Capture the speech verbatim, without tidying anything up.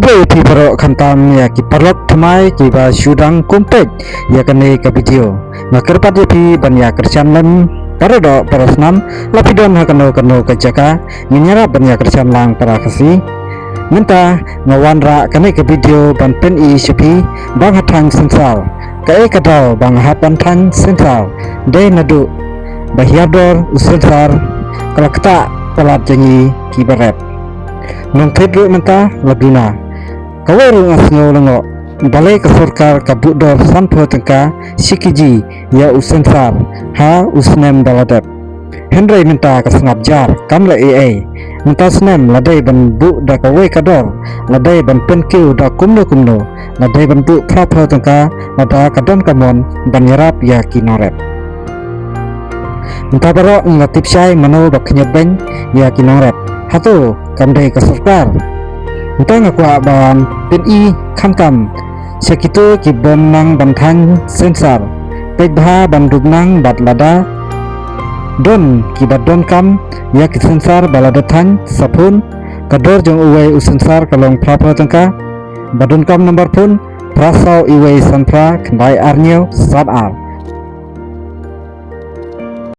Ïa phi baroh khamtam ïa ki paralok thymmai kiba shu dang kum peit ïa kane ka video. Nga kyrpad ïa phi ban ïa kyrshan lem para doh para snam, la phi don ha kano kano ka jaka, ngin ïarap ban ïa kyrshan lang para Khasi. Mynta nga wanrah kane ka video ban pyni sha phi ba nga ha thaiñ Synsar, kaei ka daw ba nga hap ban thaiñ Synsar. Dei naduh ba hiar dor u Synsar ka la ktah palat jong ngi kiba rep. Nongthied ruh mynta la duna. Kawei ruh nga sngew lyngngoh, balei ka sorkar ka buh dor sanphew tyngka shi kg ïa u Synsar ha u snem ba la dep. Hynrei mynta ka sngap jar, kam leh ei ei. Mynta snem la dei ban buh da kawei ka dor, la dei ban pynkiew da kumno kumno, la dei ban buh phraphew tyngka, lada ka don ka mon ban ïarap ïa ki nongrep. Mynta baroh ngi la tip shai mano ba khñiot beiñ ïa ki nongrep. Hato kam dei ka sorkar? Mynta nga kwah ban pyni khamtam sha kito ki bym nang ban thaiñ Synsar. Peit bha ban dup nang bad lada don kiba donkam ïa ki Synsar ba la dep thaiñ, sa phone. Ka dor jong uwei u Synsar ka long phraphew tyngka. Ba donkam number phone, phra saw iwei san phra khyndai ar hynñiew sat ar.